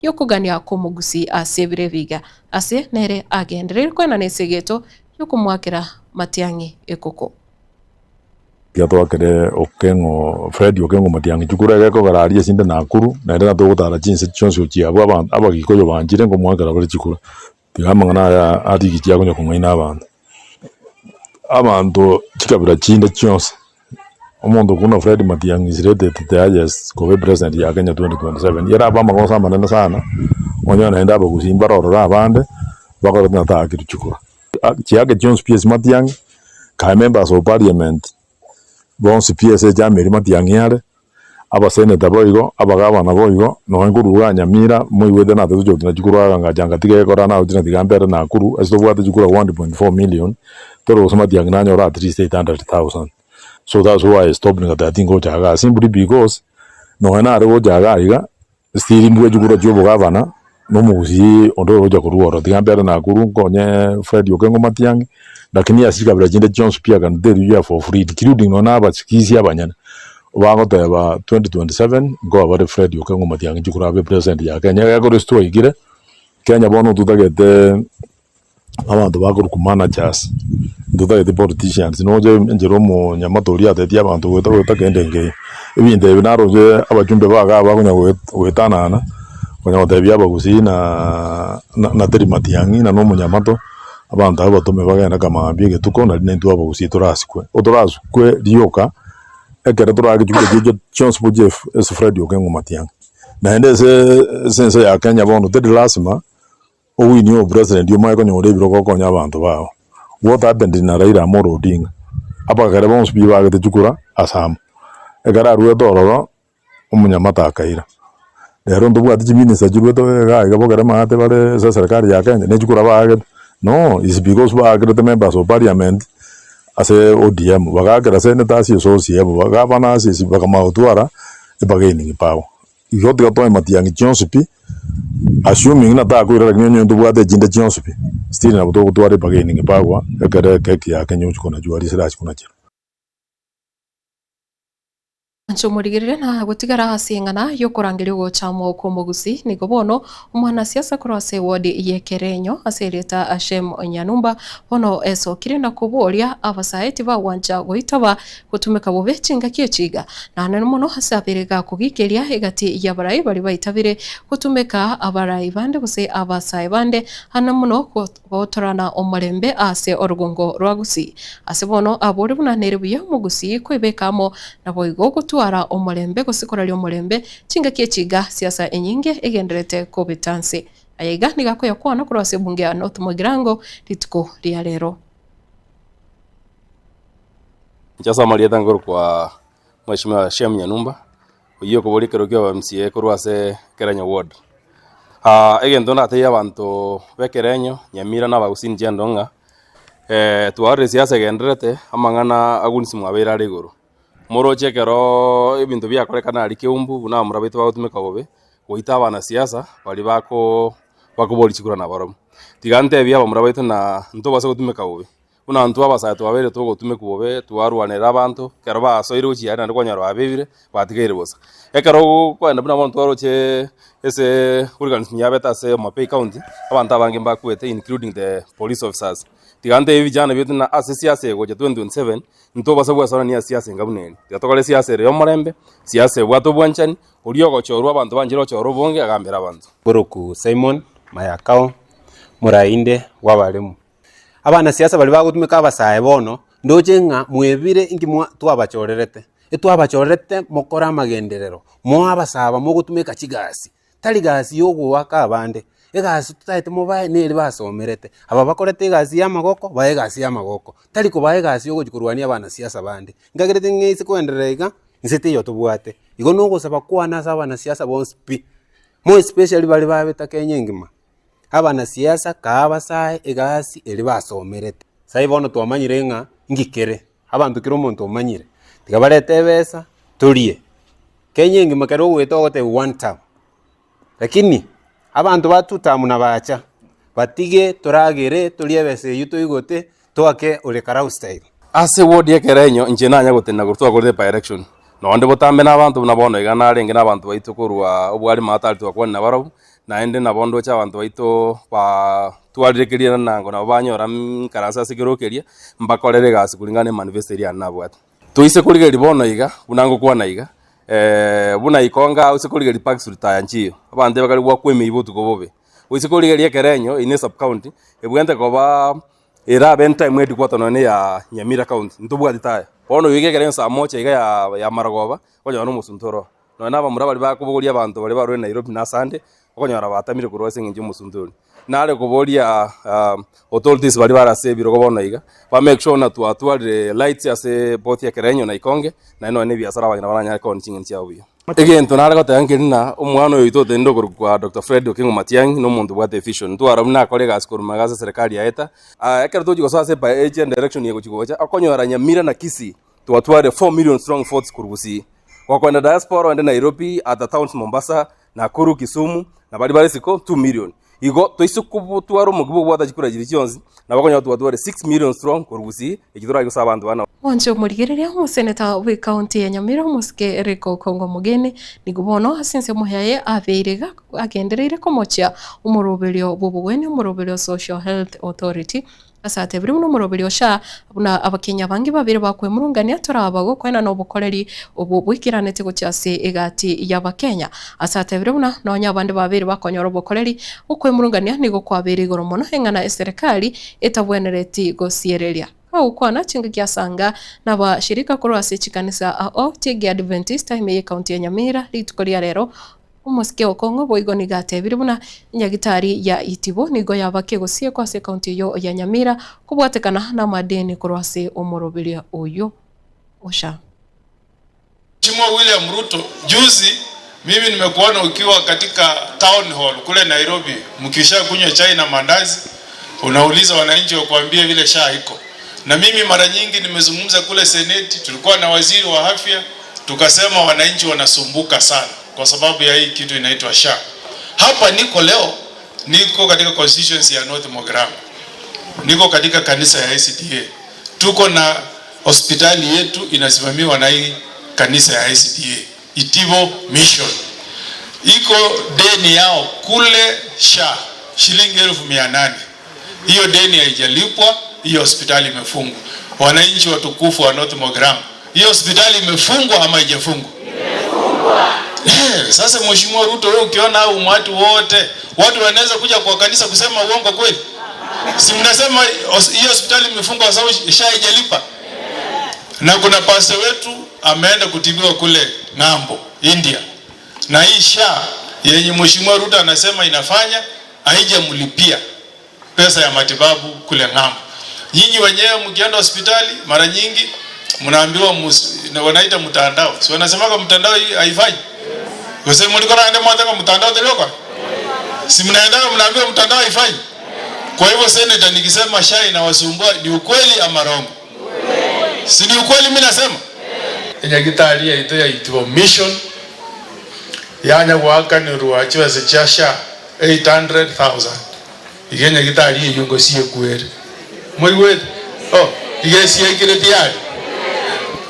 Y'okogania kw'omogusii ase ebiro ebiga, ase nere agendereire koenana esegeto y'okomoakera matiang'i ekoko. Tiga twakere Okeng'o Fred Okeng'o Matiang'i chikura egekogera aria esinde Nakuru, naende natogotara chinse chionsi gochia abwo abanto abagikoyo banchire nkomoakera bare chikura. Tiga amang'ana aya arigichia akonya kong'aina abanto. Abanto chikabira chinde chionsi, omonto buna Fred Matiang'i is rated the highest koba epresident ya Kenya 2027, ere abe amagoso amanene sana, onyore naende abagusii mbare ororo abande, bakorete ng'a taakirwe chikura. Chiake chionsi pi ase Matiang'i, kae members of parliament, bonsi pi ase echama eria Matiang'i are, Abaseneta boigo, abagavana boigo, nonya nkorwa iga Nyamira, moigwete natete gochia chikura iga ngacha ngatiga egekora naroche na tiga mbere Nakuru, ase tobwate chikura 1.4 million, tore gose Matiang'i nanyore at least 800,000. So that's why I stopped ngateba tingocha igaa simply because, nonya nare gocha igaa iga, still mbue chikura chia obogavana, na omogusii onde orogocha korwa ororo, tiga mbere Nakuru nkonye Fred Okengo Matiang'i, lakini ase chikabira chinde chionsi pi I can tell you here for free including nonya na abasigisi abanyene, bagoteba 2027 nkoba bare Fred Okengo Matiang'i chikura abe president ya Kenya, egekora ase twaikire, Kenya bono totagete abanto bakorokwa managers, ntotagete politicians, noche enchera omonyamato oria atetie abanto goeta goeta kende nkeiyo. Ebinto ebi naroche abachumbe baga aba bakonya goetanana, konya gotebia abagusii na na teri matiang'i na nomonyamato, abanto abwo batome bagende kamambia egetuko nari naintwe abagusii torasikwe. Otorasikwe rioka, ekero torake chikura chiaito chionsi gochia ase Fred Okengo Matiang'i. Naende ase ase ense ya Kenya bono teri lasima. Owinie obopresident omanye konyora ebirogo okonye abanto bao. What happened na Raila Amolo Odinga? Abagere bonsi pi bagete chikura ase amo. Ekero aruete ororo, omonyamate akaira. Rero ntobwati chiminister chiruete iga iga bogere maate bare ase eserekari ya Kenya, ne chikura baagete? No, is because baakerete members of parliament ase ODM, bagaakera senators ase OCM, governors ase bakamanya gotwara ebargaining power. Igo tiga toe matiang'i chionsi pi, assuming ng'a takoira lakini onye ntobwate echinde chionsi pi, still nabo togotwara ebargaining power ekero ekeki ya Kenya ochia konachwa risira ase konachera. Inche omorigereria na gotigara ase eng'ana y'okorangeria ogocha amo kw'omogusii, nigo bono omwanasiasa korwa ase ewodi y'ekerenyo ase erieta Shem Nyanumba bono esokire na koboria abasae tibagwancha goitaba Gotumeka bobe chingaki echi iga, naanene mono ase abere gakogikeria egati y'abarai baria baitabire gotumeka abarai bande gose abasae bande, ane mono gotorana omorembe ase orogongo rwa Gusii. Ase bono abore buna nere buya omogusii koebeka amo naboigo gotwara omorembe gose koraria omorembe chingaki echi iga siasa enyinge egendererete kobeta nse. Aya iga nigo akoyakwana korwa ase ebunge ya North Mugirango rituko ria rero. Inche ase amarieta nkorokwa Mheshimiwa Shem Nyanumba, oyio okoboria ekero kia obo MCA korwa ase Kerenyo ward. Egento ndatebie abanto ba Ekerenyo, Nyamira na Abagusii inche ndo ng'a twarorire siasa egendererete, amang'ana agunsi mwabeire are igoro. Moroche ekeroooo ebinto biakorekana aria Keumbu buna abamura baito bagotumeka bobe, goita abanasiasa baria bako bakoboria chikura nabarobwo. Tiga ntebie abamura baito na ntobasa gotumeka bobe. Buna intwe abasae twabeire togotumekwa bobe, twarwanerera abanto, ekero basoire gochia aria naende kwanyora babeire, batigaire bosa. Ekero okoenda buna bono twaroche ase hooligans yabete ase Homa Bay county, abanto abange mbakwete including the police officers. Tiga ntebie vijana baito ng'a ase siasa eye gocha 2027, ntobasa gwesoanania ase siasa enga buna eri. Tiga tokore siasa ere ya omorembe, siasa ebwate obwanchani, oria ogochorwa abanto banchire gochora obonge agambere abanto. Boroku Simon Mayakao, morainde bw'abaremu. Abanasiasa baria bagotumeka abasae bono, ndoche ng'a mwebire inki mwa twabachorerete, etwabachorerete mokore amagenderero, moe abasae aba mogotumeka chigasi, tari gasi ya ogoaka abande, egasi totaete mobae neri basomerete. Aba bakorete egasi ya amagoko, bae egasi ya amagoko, tari kobaa egasi ya ogochi korwania abanasiasa bande. Nkagerete ng'a ase koenderera iga, inse teiyo tobwate. Igo na ogosaba kwane ase abanasiasa bonsi pi, more especially baria babeta Kenya engima. Abanasiasa kaa abasae egasi eria basomerete. Sai bono twamanyire ng'a nki kere, abanto kera omonto omanyire, tiga barete ebesa torie. Kenya engima kero ogoeta ogotebiwa one term, lakini abanto ba two term nabacha, batige toragere torie ebesa eywo toigote toake ore karau style. Ase ward ya Ekerenyo inche nanya gotenena korwa twakorire by election, nonde botambe na abanto buna bono iga narenge na abanto baito korwa obwari maatari twakwanire nabarabwo. Naende nabo ndoche abanto baito batwarire keria nango nabo banyora nkaranse ase ekerogo keria, mbakorere egasi kulingana na emanifesto eria yane nabwate. Toise korigereria bono iga, buna ngokwana iga, buna ikonga oise korigereria Park Street aya nchiyo, abanto ebakare goakwa emeyio botuko bobe. Oise korigereria ekerenyo, eye ne sub county, ebwenerete koba erabe entime headquarter nonye ya Nyamira county, ntobwati taya. Bono oyo iga ekerenyo saa moja iga ya ya marogoba, okonyora na omosunte oro oo. Nonye na abamura baria bakobogoria abanto baria barure Nairobi na asande, okonyora batamire korwa ase eng'encho y'omosunte oria. Nare koboria authorities baria bare ase ebirogo bono iga, ba make sure buna twatwarire lights ase both ekerenyo na ikonge, naende nonye na ebiasara abang'ina baranyare koonia ching'eni chiabo buya. Egento nare goteba nkeri ng'a omwana oyo oito otenenire okorokwa Doctor Fred Okengo Matiang'i na omonto obwate evision. Ntwara buna akore egasi korwa magega ase eserekari yaeta. Ekero togochia gosoa ase by agent election eye gochia gocha, okonyora Nyamira na Kisii twatwarire 4 million strong votes korwa Gusii. Gokoenda diaspora oende Nairobi, other towns Mombasa, Nakuru, Kisumu, na baria bare isiko 2 million. Igo toise kobotwara omokia bw'okobwata chikura chiria chionsi, nabo okonyora twatwarire 6 million strong korwa Gusii, eki torache gose abanto bana. Mwanche omorigereria, omoseneta bw'ecounty ya Nyamira omosike Eric Okongo Omogeni, nigo bono ase ensemo yaye abeire iga agendereire komochia omoroberio bw'obogwenia omoroberio Social Health Authority Ase atebire buna omoroberi o SHA, buna Abakenya abange babere bakwemurungania toraba gokoenana obokoreri obwo bwaikeranete gochia ase egati y'Abakenya. Ase atebire buna nonya abande babere bakonyora obokoreri, okwemurungania nigo kwabeire igoro mono eng'ana eserekari etabwenereti gosiereria. Kagokwana chingaki asanga nabashirika korwa ase chikanisa ao chi'Egeadventista ime y'ecounty ya Nyamira rituko ria rero Omosike o Kong'o boigo nigo atebire buna enyagitari ya Itibo nigo yaba kegosiekwa ase ekaunti eyio ya Nyamira kobwatekana namadeni korwa ase omoroberio oyio o SHA. Mheshimiwa William Ruto, juzi mimi nimekuona ukiwa katika town hall kule Nairobi mkisha kunywa chai na mandazi, unauliza wananchi wakuambie vile SHA iko. Na mimi mara nyingi nimezungumza kule seneti, tulikuwa na waziri wa afya, tukasema wananchi wanasumbuka sana kwa sababu ya hii kitu inaitwa SHA. Hapa niko leo, niko katika constituency ya North Mogirango, niko katika kanisa ya SDA. Tuko na hospitali yetu inasimamiwa na hii kanisa ya SDA Itibo Mission. Iko deni yao kule SHA shilingi 800,000. Hiyo deni haijalipwa, hiyo hospitali imefungwa. Wananchi watukufu wa North Mogirango, hiyo hospitali imefungwa ama haijafungwa? Sasa Mheshimiwa Ruto, wewe ukiona hao umati wote watu wanaweza kuja kwa kanisa kusema uongo kweli? Si mnasema hiyo hospitali imefungwa kwa sababu SHA haijalipa? Na kuna pastor wetu ameenda kutibiwa kule ng'ambo India, na hii SHA yenye Mheshimiwa Ruto anasema inafanya haijamlipia pesa ya matibabu kule ng'ambo. Nyinyi wenyewe mkienda hospitali mara nyingi mnaambiwa wanaita mtandao. Si wanasemaga mtandao hii haifanyi? Kwa sababu mlikuwa naenda mwataka mtandao tena Si mnaenda mnaambiwa mtandao haifanyi? Kwa hivyo senator, nikisema SHA inawasumbua ni ukweli ama rongo? Si ni ukweli mimi nasema? Enyagitari yaito ya Itibo Mission yanya gwakanirwa chibesa chia SHA 800,000 iga enyagitari eyio ngosiekwa ere moigwete oh iga esiekire tiyari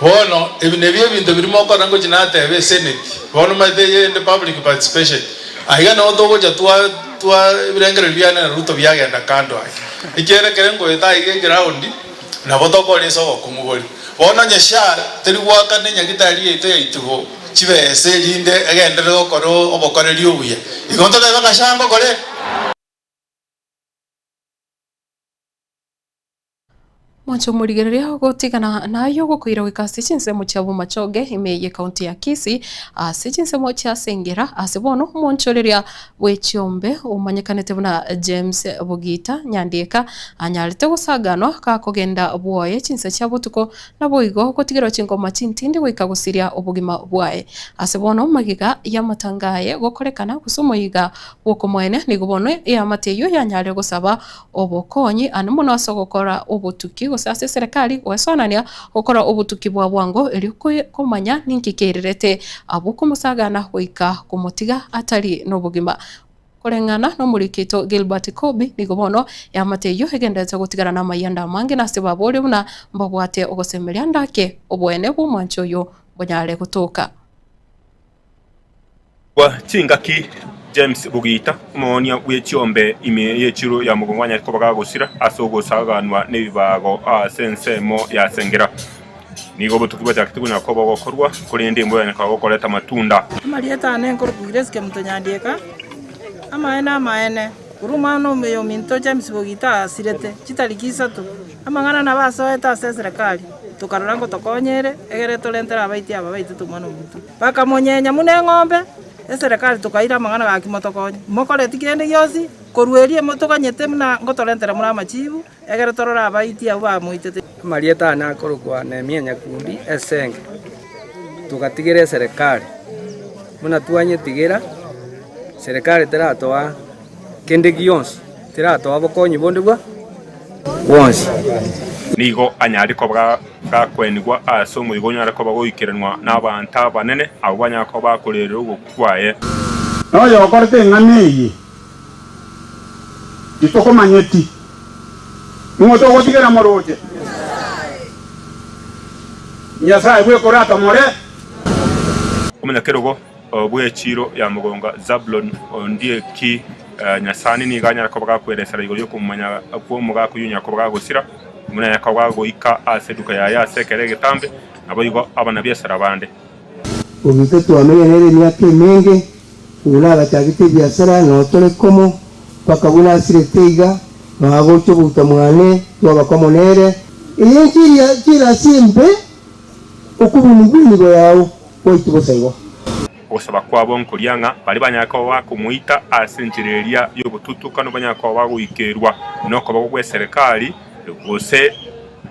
bono ebi nabio ebinto biria mokora ngochia nateba esenate bono omanyete eyende public participation aiga nabo togocha twa twa ebirengererio biane na Ruto biagenda kando ake ekiagera ekere ngoeta aiga eground nabo tokora ase obokumu boria. Bono onye SHA teri goakana enyagitari yaito ya Itibo chibesa erinde egenderere gokora obokoreri obuya, igo ntotebe ng'a SHA ngokora ere? Mwanche omorigereria gotigana naye ogokoira goika ase chinsemo chia Bomachoge ime ye county ya Kisii ase chinsemo chia Sengera ase bono omonchoreria bw'echiombe omanyekanete buna James Bogita Nyandieka anyarete gosaganwa gakogenda bwoye chinsa chia botuko naboigo gotigerwa chingoma chintindi goika gosiria obogima bwaye. Ase bono magega y'amatanga aye gokorekana gose omoyiga bw'okomoenia nigo bono eamate eyio yanyarire gosaba obokonyi ande mono ase ogokora obotuki gose ase eserekari goesoanania gokora obotuki bwa bwango erio komanya ninki keirerete abwo komosagana goika komotiga atari nobogima. Koreng'ana nomoriki oito Gilbert Kobi nigo bono eamate eyio egenderete gotigara namayianda amange na ase baboria buna mbabwate ogosemeria ndake oboene bw'omwanchi oyo bonyare gotoka. Chingaki. James Bogita, omoonia bwe chiombe ime y'echiro ya Mogongo anyare koba gagosira ase ogosaganwa nebibago ase ensemo ya Sengera. Nigo obotuki bwachakete konya koba ogokorwa, korende embura yanya koba gokoreta amatunda. Amarieta ane nkorokwa Grace Kemunto Nyandieka, amaene amaene, korwa omwana ominto James Bogita asirete chitariki isato, amang'ana nabo asoete ase eserekari, tokarora ngotokonyere egere torentere abaiti aba baitete omwana ominto. Bakamonyenya buna eng'ombe, eserekari tokaira amang'ana gaki motokonye, mokoreti kende gionsi, korwa erio motoganyete buna ngotorentera more amachibu, Ekero torore abaiti abwo bamoitete. Amarieta ane akorokwa Nehemia Nyakundi Esenge, togatigera eserekari, buna twanyetigera, serikali teratoa kende gionsi, teratoa bokonyi bonde bwa bwonsi. Nigo anyare koba gakwenigwa ase omoika onyare koba goikeranwa nabaanto abanene, abwo banyare koba bakorerera ogokwa kwaye. Na oyokorete eng'ana eye titokomanyeti, Ning'o togotigera morooche? Nyasae bw'ekorata more. Omonyakerogo bw'echiiro ya mogonga Zabuloni Ondieki Nyasani nigo anyare koba gakweresera igoro y'okomomanya kw'omogaka oyio onyare koba gagosira, buna anyare koba gagoika ase eduka yaye ase ekero egetambe, naboigo abanabiasara bande. Goika twamenya nere emiaka emenge, buna agachagete ebiasara, noo tore komo, mpaka buna asirete iga, noo agocha oboguta mwane, twaba komo nere. Eye nchiria chirasi embe, okobunigwa enibo yao gwaitwe bosa igo. Ogosaba kwabo nkoria ng'a baria banyare koba bakomoita ase enchera eria y'obotutukanu banyare koba bagoikerwa nokoboko gw'eserekari gose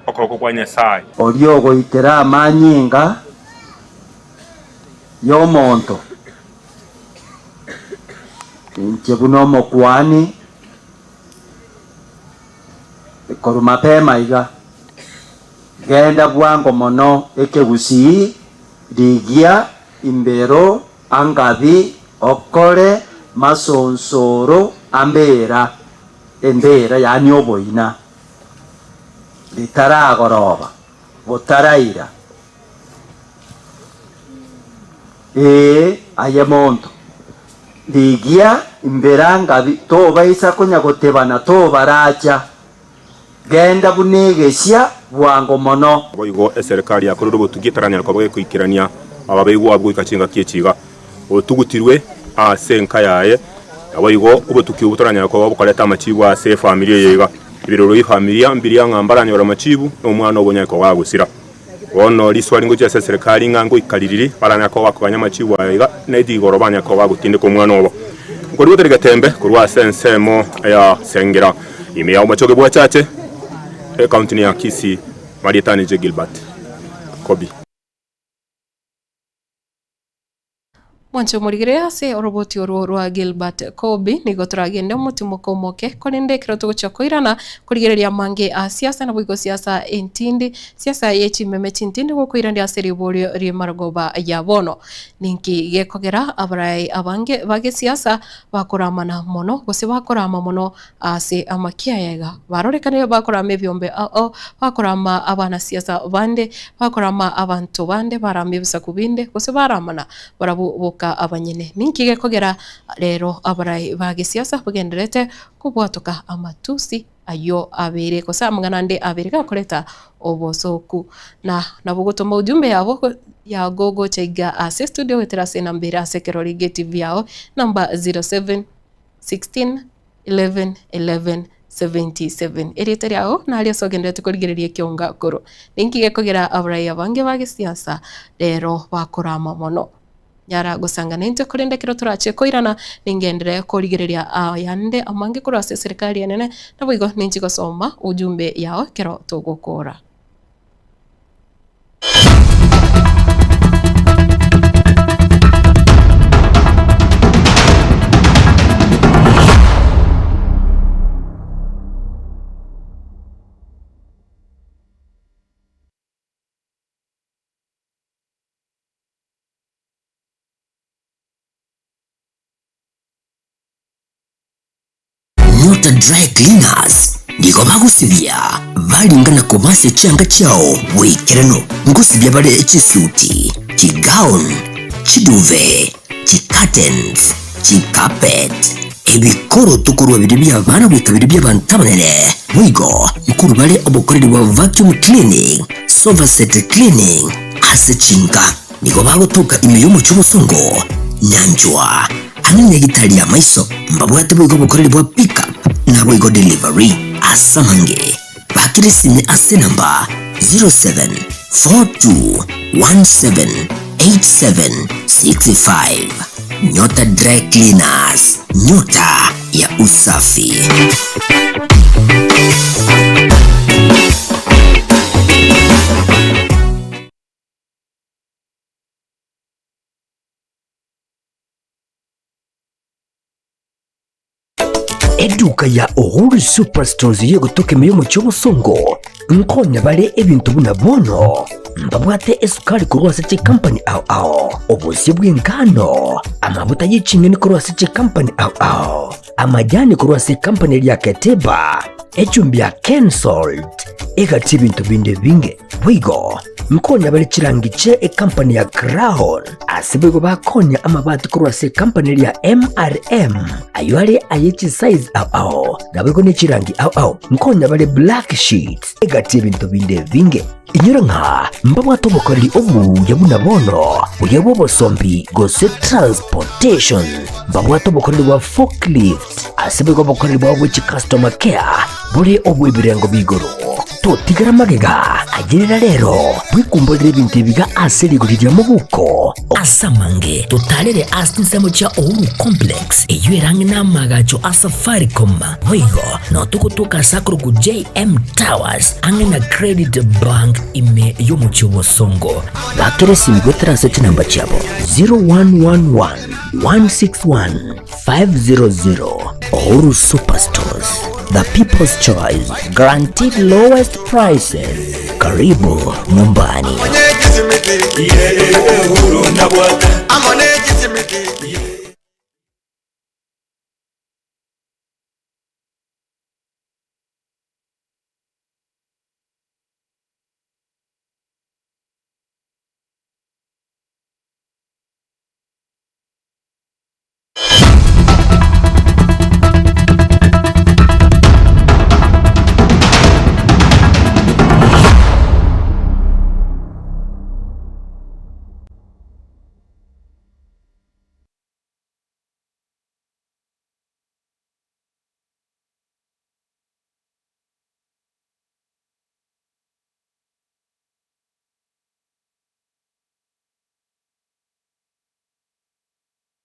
okoboko kwa Nyasae. Oria ogoitera amanyinga y'omonto, inche buna omokuani, korwa mapema iga, genda bwango mono ekegusii, rigia imbero angabi okore masonsoro ambera, embera yaani oboina, ritaragoroba, botaraira. Ee, aye monto, rigia imberangabi, tobaisa konya gotebana, tobaracha. Genda buna egesia bwango mono. Boigo eserekari yakorire obotugi etaranyara koba gekoikerania ababeigwa abwo goika chingaki echi iga. Otugutirwe ase enka yaye, naboigo obotuki obwo toranyare koba bokoreta amachibu ase efamiri eye iga. Ebiroro bi'efamilia mbiria ng'a mbaranyore amachibu, na omwana obo onyare koba agosira. Bono riswali ngochia ase eserekari ng'a ngoika ririri baranyare koba bakoganya amachibu aya iga, na rigoro banyare koba bagotindeka omwana obo. Nkorigwe tari getembe korwa ase ensemo ya Sengera, ime ya Omochoge bw'Achache, ekaunti ya Kisii, Marieta Nije Gilbert Kobi. Mwanche omorigere ase oroboti orwo rwa Gilbert Kobi, nigo toragende omotimoko omoke, korende ekero togochia koirana korigereria amange a siasa naboigo siasa entindi, siasa ye chimeme chintindi gokoirania ase riborio ri'emarogoba ya bono. Ninki gekogera abarai abange ba gesiasa bakoramana mono gose bakorama mono ase amakiaya iga? Barorekane bakorama ebiombe ao, bakorama abanasiasa bande, bakorama abanto bande, barama ebisaku binde, gose baramana barabwo boka abanyene. Ninki gekogera rero abarai ba gesiasa bagendererete kobwatoka amatusi ayio abere gose amang'ana ande abere gakoreta obosooku? Na nabo gotoma ujumbe yabo yago gocha iga ase estudio goetera ase enamba ere ase ekerori gie TV yao namba 07 16 11 11 77. Erieta riao nario ase ogendererete korigereria ekionga korwa. Ninki gekogera abarai abange ba gesiasa rero bakorama mono? Nyara gosanga naintwe korende ekero torache koirana ningenderere korigereria ayande amange korwa ase eserikari enene naboigo ninchi gosoma ujumbe yao ekero togokora. Nyota Dry Cleaners nigo bagosibia baringa na koba ase chianga chiao boikeranu. Ngosibia bare chisuti, chigown, chiduve, chicurtains. Chicarpet, ebikoroto korwa biria bi'abana goika biria bi'abanto abanene, boigo nkorwa bare obokoreri bwa vacuum cleaning, sofa set cleaning ase chinka. Nigo bagotoka ime y'omochie obosongo, nyanchwa, ang'e nyagitari y'amaiso. Mbabwate boigo obokoreri bwa pick up naboigo delivery. Ase amange, bakire esimi ase enamba 0742178765. Nyota Dry Cleaners, nyota ya usafi. Eduka ya Uhuru Superstores y'egotoka ime y'omochie obosongo nkonya bare ebinto buna bono mbabwate esukari korwa ase chikampani ao ao, obosie bw'engano, amabuta ye ching'eni korwa ase chikampani ao ao, amajani korwa ase ekampani eria Keteba, echumbi ya Kensalt, egati ebinto binde ebinge. Boigo nkonya bare chirangi chie ekampani ya Crown, ase boigo bakonya amabati korwa ase ekampani eria MRM, ayio are aye chisize ao ao, naboigo ne chirangi ao ao. Nkonya bare black sheets, egati y'ebinto binde ebinge. Inyora ng'a mbabwate obokoreri obuya buna bono, buya bw'obosombi gose transportation. Mbabwate obokoreri bwa forklift, ase boigo obokoreri bwabo bwe chicustomer care bore obw'ebirengo b'igoro. Totigara magega, ayerera rero, bwekumborere ebinto ebiga ase rigori ria mobuko. Ase amange, totarere ase chinsemo chia Uhuru Complex, eyio ere ang'e n'amaagacho a Safaricom. Boigo notogotoka ase akorokwa JM Towers, ang'e na Credit Bank ime y'omochie o Bosongo. Bakera esimi goetera ase chinamba chiabo 0111 161 500. Uhuru Superstores, the people's choice, guaranteed lowest prices. Karibu nyumbani.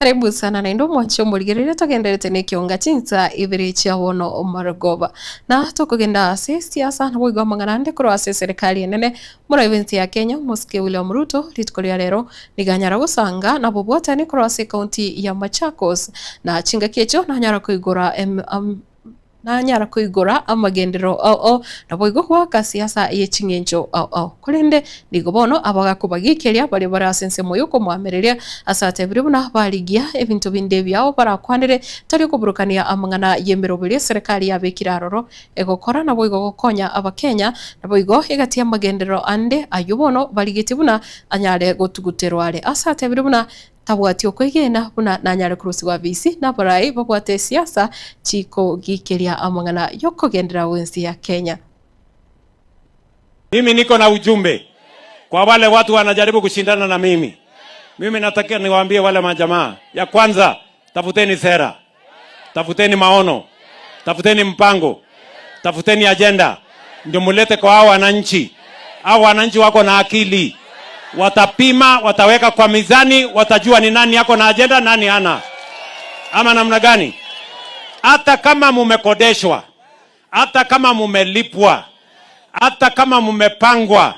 Karibu sana naende omwanche omorigereria togenderete nekionga chinsa ibere chia bono marogoba. Na tokogenda ase siasa naboigo amang'ana ande korwa ase eserekari enene morabe ense ya Kenya omosike William Ruto rituko ria rero nigo anyara gosanga nabobwatani korwa ase ekaunti ya Machakos na chingaki echio nanyara koigora Nanyara koigora amagenderero ao ao, naboigo goaka siasa ye ching'encho ao ao. Korende nigo bono abagakobagiikeria baria bare ase ensemo y'okomoamereria, ase atebirie buna barigia ebinto binde ebiao barakwanere, tari okoburukania amang'ana y'emeroberi eserekari yabekire aroro egokora, naboigo gokonya Abakenya, naboigo egati y'amagenderero ande ayio bono barigetie buna anyare gotuguterwa are. Ase atebirie buna Tabwati okwegena buna nanyare korusigwa bisi nabarai babwate esiasa chikogikeria amang'ana yokogenderera gwensi ya Kenya. Mimi niko na ujumbe kwa wale watu wanajaribu kushindana na mimi. Mimi nataka niwaambie wale majamaa, ya kwanza, tafuteni sera, tafuteni maono, tafuteni mpango, tafuteni ajenda, ndio mulete kwa hao wananchi. Hao wananchi wako na akili, watapima, wataweka kwa mizani, watajua ni nani yako na ajenda, nani hana, ama namna gani? Hata kama mumekodeshwa, hata kama mumelipwa, hata kama mumepangwa,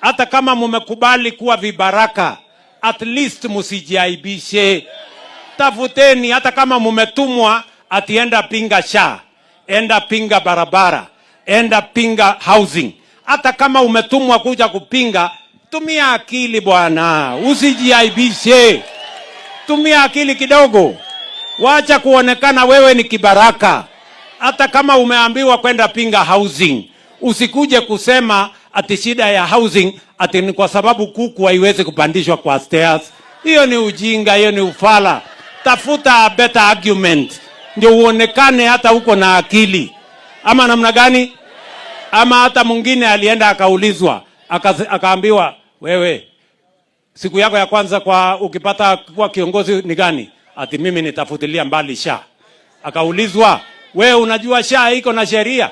hata kama mumekubali kuwa vibaraka, at least musijiaibishe. Tafuteni, hata kama mumetumwa atienda pinga SHA, enda pinga barabara, enda pinga housing. Hata kama umetumwa kuja kupinga, tumia akili bwana, usijiaibishe. Tumia akili kidogo, wacha kuonekana wewe ni kibaraka. Hata kama umeambiwa kwenda pinga housing, usikuje kusema ati shida ya housing ati ni kwa sababu kuku haiwezi kupandishwa kwa stairs. Hiyo ni ujinga, hiyo ni ufala. Tafuta a better argument ndio uonekane hata uko na akili, ama namna gani? Ama hata mwingine alienda akaulizwa akaambiwa, wewe siku yako ya kwanza kwa ukipata kuwa kiongozi ni gani? Ati mimi nitafutilia mbali SHA. Akaulizwa, wewe unajua SHA iko na sheria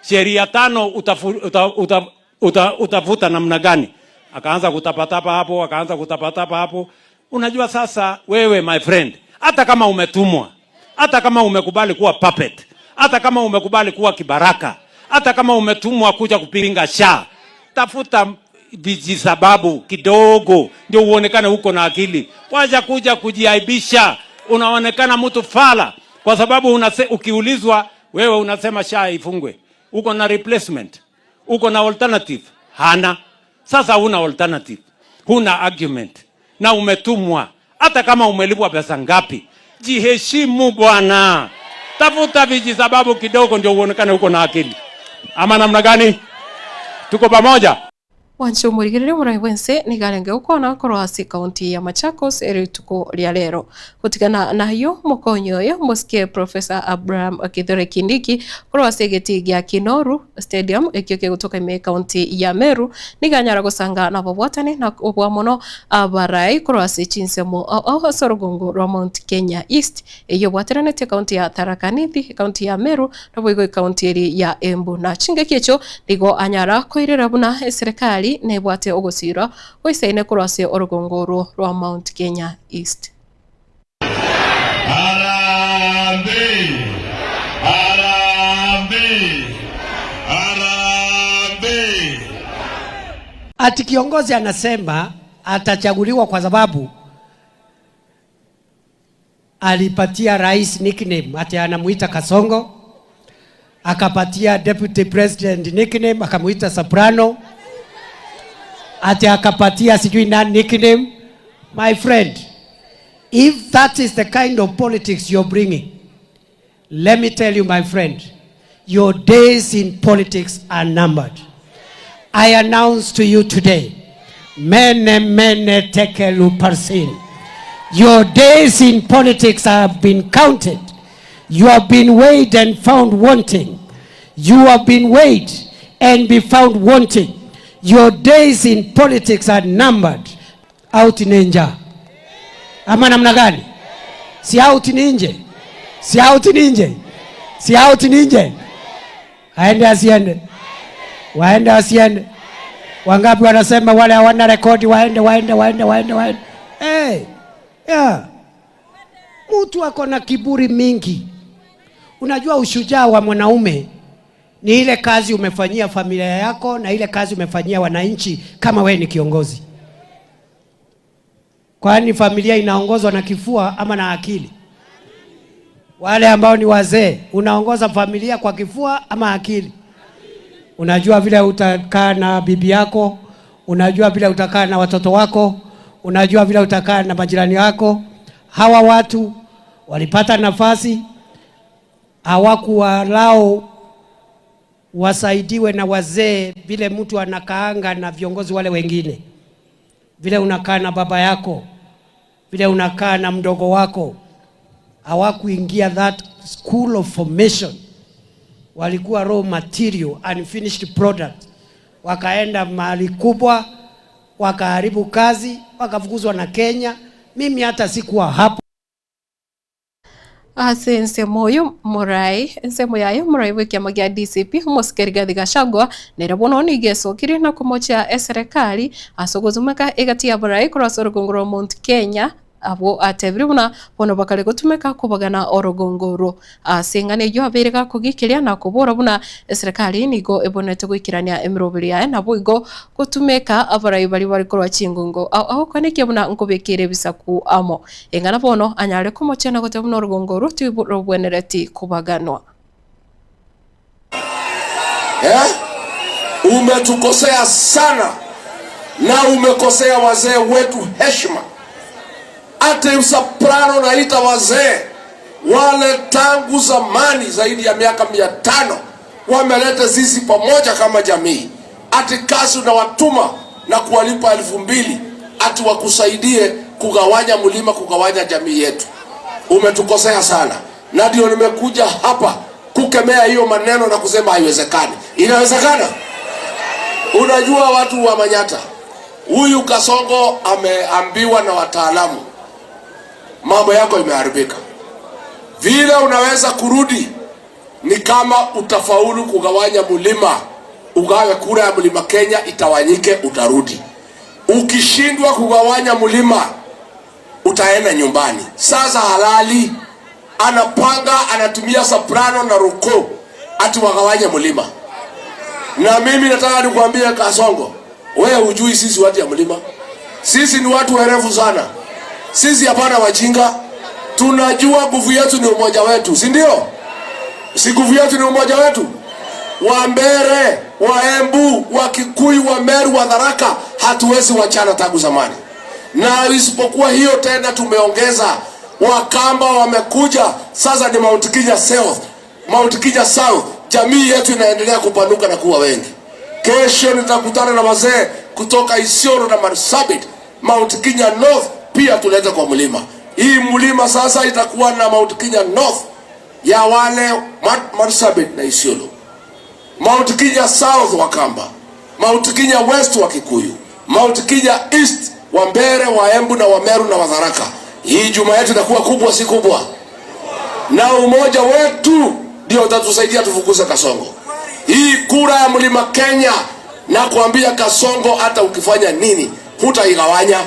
sheria tano utafu, uta, uta, uta, utafuta namna gani? Akaanza kutapatapa hapo, akaanza kutapatapa hapo. Unajua sasa, wewe my friend, hata kama umetumwa, hata kama umekubali kuwa puppet, hata kama umekubali kuwa kibaraka, hata kama umetumwa kuja kupinga SHA, tafuta vijisababu kidogo ndio uonekane huko na akili. Wacha kuja kujiaibisha, unaonekana mtu fala, kwa sababu unase, ukiulizwa wewe unasema SHA ifungwe, uko na replacement, uko na alternative? Hana. Sasa huna alternative, huna argument na umetumwa, hata kama umelipwa pesa ngapi. Jiheshimu bwana, tafuta vijisababu kidogo ndio uonekane uko na akili, ama namna gani? Tuko pamoja? Wancho omorigereria omorai bwense nigo arenge gokwana korwa ase ekaunti ya Machakos ere rituko ria rero. Gotigana nayio omokonyi oye omosike Professor Abraham Kithure Kindiki korwa ase egetii gia Kinoru Stadium ekio kegotoka ime ekaunti ya Meru nigo anyara gosanga nababwatani na kobua mono abarai korwa ase chinsemo ao ao ase orogongo rwa Mount Kenya East eyio ebwateranetie ekaunti ya Tharaka Nithi, ekaunti ya Meru Naboigo ekaunti eria ya Embu na chingaki echio nigo anyara koirera buna eserekari nebwate ogosirwa goisaine korwa ase orogongo orwo rwa Mount Kenya East. Harambee! Harambee! Harambee! Ati kiongozi anasema atachaguliwa kwa sababu alipatia rais nickname, ati anamuita Kasongo, akapatia deputy president nickname akamuita Soprano, ati akapatia sijui nani nickname. My friend, if that is the kind of politics you're bringing, let me tell you my friend, your days in politics are numbered. I announce to you today, mene mene tekelu parsin. Your days in politics have been counted. You have been weighed and found wanting. You have been weighed and be found wanting. Your days in politics are numbered. Out ni nje. Ama namna gani? Si out ni nje. Si out ni nje. Si out ni nje. Aende asiende? Waende asiende? Wangapi wanasema wale hawana rekodi waende, waende, waende, waende, waende. Hey, yeah. Mtu ako na kiburi mingi. Unajua ushujaa wa mwanaume ni ile kazi umefanyia familia yako na ile kazi umefanyia wananchi kama wewe ni kiongozi. Kwani familia inaongozwa na kifua ama na akili? Wale ambao ni wazee, unaongoza familia kwa kifua ama akili? Unajua vile utakaa na bibi yako, unajua vile utakaa na watoto wako, unajua vile utakaa na majirani wako. Hawa watu walipata nafasi, hawakuwalao wasaidiwe na wazee vile mtu anakaanga na viongozi wale wengine, vile unakaa na baba yako, vile unakaa na mdogo wako. Hawakuingia that school of formation, walikuwa raw material, unfinished product. Wakaenda mahali kubwa, wakaharibu kazi, wakafukuzwa na Kenya. Mimi hata sikuwa hapo. Ase ensemo oyo morai ensemo yaye omorai bw'ekiama gia DCP omosike Rigathi Gachagua nere bono nigo esokirie na komochia eserekari ase ogosumeka egati ya borai korwa ase orogongo rwa Mount Kenya abwo atebire buna bono bakare gotumeka kobagana orogongo orwo. Ase eng'ana eyio abeire gakogikiria na kobora buna eserekari nigo ebonete goikerania emeroberi yaye naboigo gotumeka abarai baria bare korwa chingongo ao ao koenekia buna nkobekere ebisaku amo. Eng'ana bono anyare komochia na goteba buna orogongo orwo tirobwenereti kobaganwa. Eh? Umetukosea sana na umekosea wazee wetu heshima. Ate Soprano naita wazee wale tangu zamani zaidi ya miaka 500 wameleta sisi pamoja kama jamii. Ati kazi unawatuma na kuwalipa 2000 ati wakusaidie kugawanya mlima, kugawanya jamii yetu. Umetukosea sana, na ndio nimekuja hapa kukemea hiyo maneno na kusema haiwezekani. Inawezekana. Unajua watu wa Manyata, huyu Kasongo ameambiwa na wataalamu, mambo yako imeharibika. Vile unaweza kurudi ni kama utafaulu kugawanya mlima, ugawe kura ya mlima Kenya itawanyike, utarudi. Ukishindwa kugawanya mlima, utaenda nyumbani. Sasa halali anapanga, anatumia soprano na ruko ati wagawanye mlima. Na mimi nataka nikuambie Kasongo, wewe hujui sisi watu ya mlima. Sisi ni watu werevu sana. Sisi hapana wajinga. Tunajua nguvu yetu ni umoja wetu, si ndio? Si nguvu yetu ni umoja wetu? Wambere, Waembu, Wakikuyu, Wameru, Wadharaka hatuwezi wachana tangu zamani. Na isipokuwa hiyo tena tumeongeza Wakamba wamekuja sasa, ni Mount Kenya South, Mount Kenya South. Jamii yetu inaendelea kupanuka na kuwa wengi. Kesho nitakutana na wazee kutoka Isiolo na Marsabit, Mount Kenya North pia tulete kwa mlima. Hii mlima sasa itakuwa na Mount Kenya North ya wale Marsabit na Isiolo, Mount Kenya South Wakamba, Mount Kenya West wa Kikuyu, Mount Kenya East wa Mbere, Waembu na Wameru na Wadharaka. Hii juma yetu itakuwa kubwa, si kubwa? Na umoja wetu ndio utatusaidia tufukuze Kasongo. Hii kura ya mlima Kenya, na kuambia Kasongo, hata ukifanya nini hutaigawanya.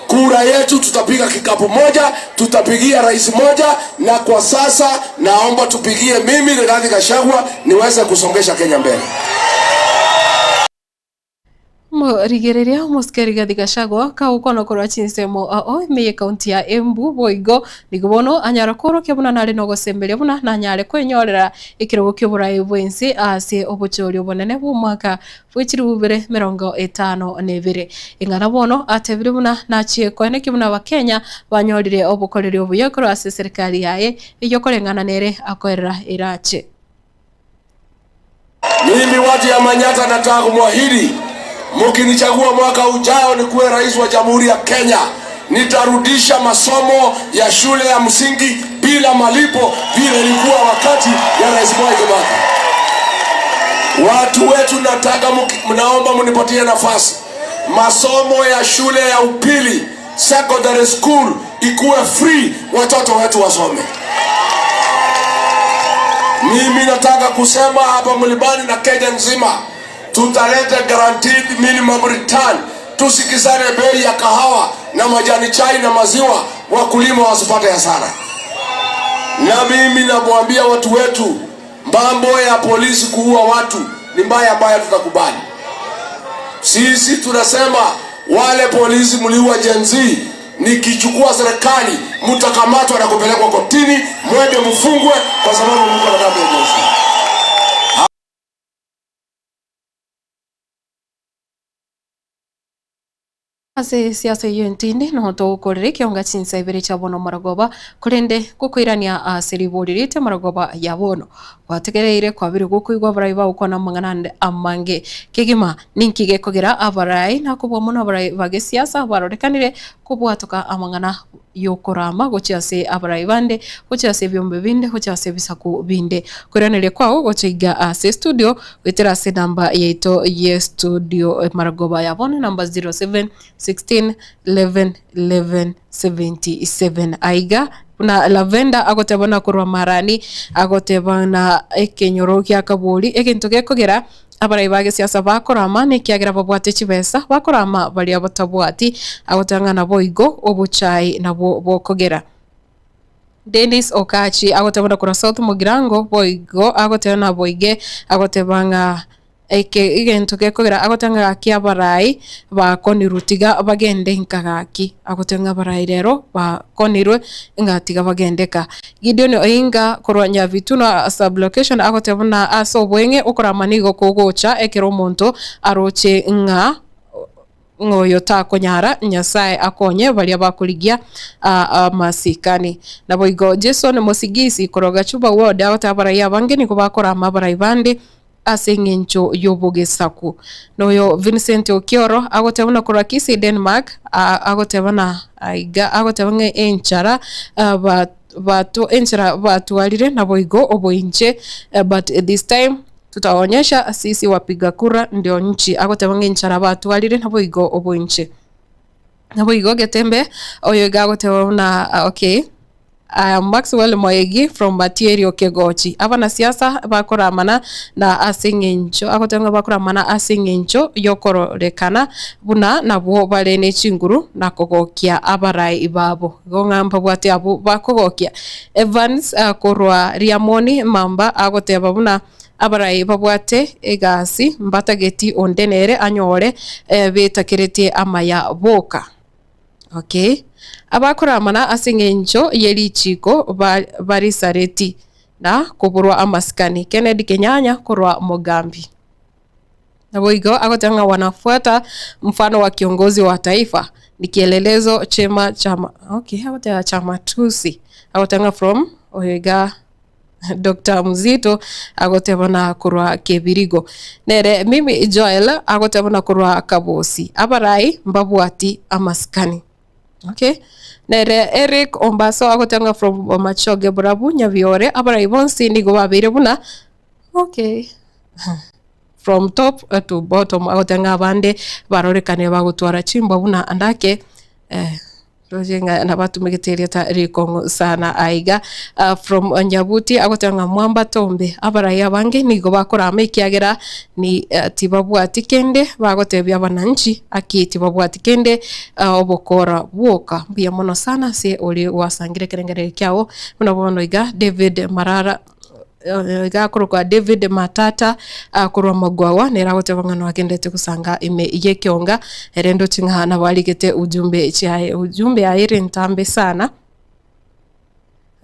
Kura yetu tutapiga kikapu moja, tutapigia rais moja, na kwa sasa naomba tupigie mimi Rigathi Gachagua niweze kusongesha Kenya mbele. Morigereria omosike Rigathi Gachagua kagokwana korwa chinsemo ao ime ye county ya Embu boigo nigo bono anyara korokia buna nare nogosemberia buna nanyare kwenyorera ekerogo kia oborai bwense ase obochori obonene bwa omwaka bwe chiribu bibere emerongo etano na ebere. Eng'ana bono atebire buna nachie koenekia buna abakenya banyorire obokoreri obuya korwa ase eserikari yaye eywo koreng'ana nere akoerera erache. Mimi watu ya Manyata nataka kumwahidi, mkinichagua mwaka ujao nikuwe rais wa Jamhuri ya Kenya, nitarudisha masomo ya shule ya msingi bila malipo vile ilikuwa wakati ya Rais Mwai Kibaki. Watu wetu nataka mnaomba mnipatie nafasi, masomo ya shule ya upili secondary school ikuwe free, watoto wetu wasome. Mimi nataka kusema hapa mlimani na Kenya nzima, tutaleta guaranteed minimum return. Tusikizane bei ya kahawa na majani chai na maziwa, wakulima wasipate hasara. Na mimi namwambia watu wetu, mambo ya polisi kuua watu ni mbaya ambayo tutakubali. Sisi tunasema wale polisi mliua Gen Z, nikichukua serikali mtakamatwa na kupelekwa kotini, mwende mfungwe kwa sababu mko na damu ya Gen Z. Ase esiasa eyio entindi nogo togokorera ekionga chinsa ibere chia bono maragoba korende gokoirania ase ribori riaito maragoba ya bono gwategereire kwabire gokoigwa abarai bagokwana amang'ana ande amange kegima ninki gekogera abarai nakobua mono abarai ba gesiasa barorekanire kobwatoka amang'ana yokorama gochia ase abarai bande gochia ase ebiombe binde gochia ase ebisaku binde koiraneria kwao gocha iga ase estudio goetera ase enamba yaito ye studio maragoba ya bono enamba 07 16 11 11 77 aiga buna Lavender agoteba na korwa marani agoteba na ekenyoro gia kabori egento gekogera abarai ba gesiasa bakorama nekiagera babwate chibesa bakorama baria batabwati agoteba ng'a nabo igo obochai nabwo bokogera. Dennis Okachi agoteba na korwa South Mugirango boigo agoteba na boige agoteba ng'a eke egento gekogera agoteba ng'a gaki abarai bakonirwe tiga bagende nka gaki agoteba ng'a abarai rero bakonirwe ng'a tiga bagende ka. Gideon Oinga korwa Nyabituna sub-location agoteba buna ase obweng'e okorama nigo kogocha ekero omonto aroche ng'a ng'a oyo takonyara Nyasae akonye baria bakorigia amasikani. Naboigo Jason Mosigisi korwa Gachuba ward agoteba abarai abange nigo bakorama abarai bande ase eng'encho y'obogesaku. Noyo Vincent Okioro agoteba buna korwa Kisii Denmark agoteba na aiga agoteba ng'a enchara ba. bato enchera batwarire naboigo oboinche but this time tutaonyesha sisi wapiga kura ndio nchi agoteba ng'a enchara batwarire naboigo oboinche. Naboigo Getembe oyo iga agoteba buna okay I am Maxwell Moegi from Matierio Kegochi. Abanasiasa bakoramana na ase eng'encho agoteba ng'a bakoramana ase eng'encho yokororekana buna nabwo bare ne chinguru na kogokia abarai babo. Igo ng'a mbabwate abwo bakogokia. Evans korwa Riamoni Mamba agoteba buna abarai babwate egasi mbatageti onde nere anyore betakeretie amaya boka. Okay. Abakoramana ase eng'encho ye richiiko barisareti na koborwa amasikani. Kennedy Kenyanya korwa Mogambi. Naboigo agoteba ng'a wanafuata mfano wa kiongozi wa taifa ni kielelezo chema cha okay, agoteba cha matusi. Agoteba ng'a from oyo iga Doctor Mzito agoteba na korwa Kebirigo. Nere Mimi Joel agoteba na korwa Kabosi. Abarai mbabwati amasikani. Okay. Nere Eric Ombaso agoteba ng'a from Bomachoge Borabu Nyabiore abarai bonsi nigo babeire buna okay. From top to bottom agoteba ng'a abande barorekane bagotwara chimbwa buna andake eh. Roche ng'a nabatumegete erieta rikong'u sana aiga. From Nyabuti agoteba ng'a mwamba tombe abarai abange nigo bakorama ekiagera ni tibabwati kende bagotebia abananchi aki tibabwati kende obokora bwoka. Mbuya mono sana ase oria gwasangire ekerengererio kiago buna bono iga David Marara. Iga akorokwa David Matata korwa Magwagwa, nere agoteba ng'a noagenderete gosanga ime y'ekeonga, ere ndoche ng'a nabo arigete ujumbe chiaye, ujumbe yaye ere ntambe sana.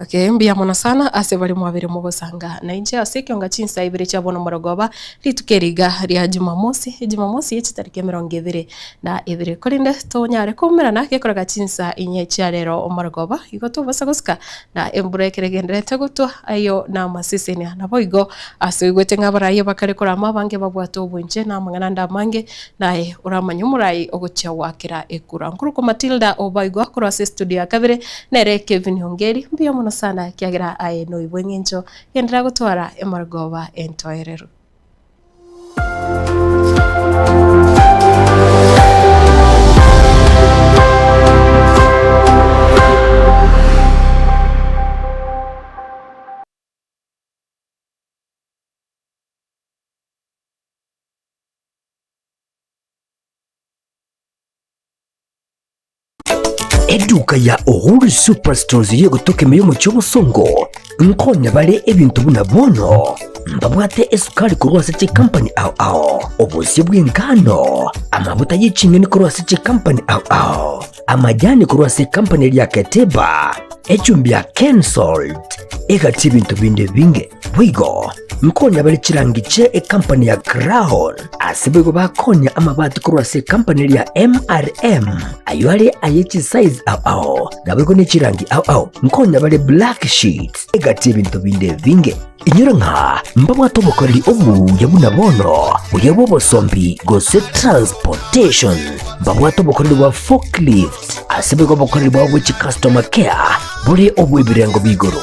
Okay, mbuya mono sana ase baria mwabeire mogosanga nainche ase ekeonga chinsa ibere chia bono morogoba, rituko eri iga ria Jumamosi, ejumamosi ye chitariki emerongo ebere na ibere. Korende tonyare koumerana gekoreka chinsa inye chia rero morogoba, igo tobasa gosika Na embura ekero egendererete gotwa, ayio namasesenia. Naboigo ase oigwete ng'a abarai bakare korama abange babwate obwenche na amang'ana ande amange, naye oramanye omorai ogochia goakera ekura. Nkorokwa Matilda Obaigwa korwa ase estudio ya kabere, nere Kevin Ongeri. Mbuya mono sana ekiagera aye noibwe eng'encho genderera gotwara emorogoba entoereru. Eduka ya Uhuru Superstores y'egotoka ime y'omochie obosongo nkonya bare ebinto buna bono mbabwate esukari korwa ase chikampani ao ao, obosie bw'engano, amabuta ye ching'eni korwa ase chikampani ao ao, amajani korwa ase ekampani eria ya Keteba, echumbi ya Kensalt, egati ebinto binde ebinge. Boigo nkonya bare chirangi chie ekampani ya Crown, ase boigo bakonya amabati korwa ase ekampani eria ya MRM, ayio are aye chisize ao ao, naboigo ne chirangi ao ao. Nkonya bare black sheets, egati ebinto binde ebinge. Inyora ng'a mbabwate obokoreri obuya buna bono, buya bw'obosombi gose transportation. Mbabwate obokoreri bwa forklift, ase boigo obokoreri bwabo bwe chicustomer care bore obw'ebirengo b'igoro.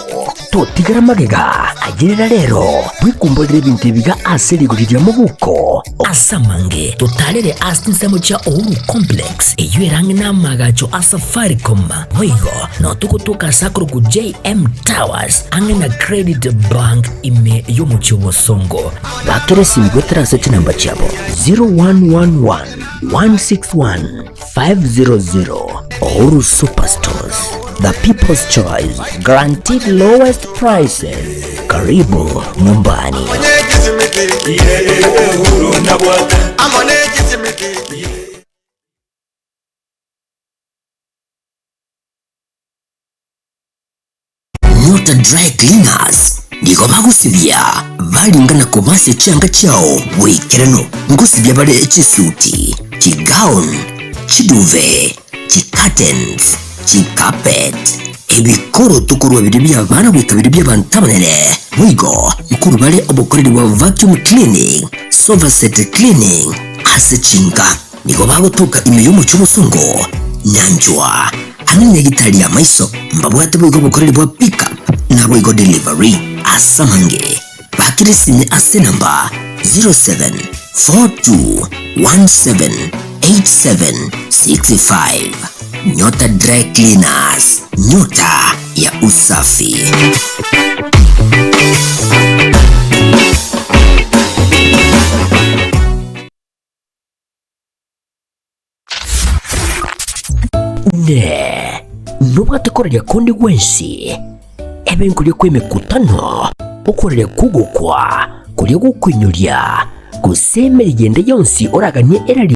Totigera magega, ayerera rero, bwekumborere ebinto ebiga ase rigori ria mobuko. Ase amange, totarere ase chinsemo chia Uhuru Complex, eyio ere ang'e n'amaagacho a Safaricom. Boigo nao togotoka ase akorokwa JM Towers, ang'e na Credit Bank ime y'omochie o Bosongo. Bakera esimi goetera ase chinamba chiabo 0111 161 500. Uhuru Superstores, the people's choice, guaranteed lowest prices. Karibu nyumbani. Nyota Dry Cleaners nigo bagosibia baringa na kobasia chianga chiao boikeranu. Ngosibia bare chisuti, chigown, chiduve, chicurtains, chicarpet, ebikoroto korwa biria bi'abana goika biria bi'abanto abanene. Boigo nkorwa bare obokoreri bwa vacuum cleaning, sofa set cleaning ase chinka. Nigo bagotoka ime y'omochie obosongo, nyanchwa, ang'e. Nanyagitari y'amaiso mbabwate boigo obokoreri bwa pick up naboigo delivery. Ase amange bakire esime ase enamba 0742178765. Nyota Dry Cleaners, nyota ya usafi. Ne nobwate koraria konde gwensi, ebe nkoria kw'emekutano, okoraria kw'ogokwa, koria gokoinyoria, gose emeriga ende yonsi oraganie erarie.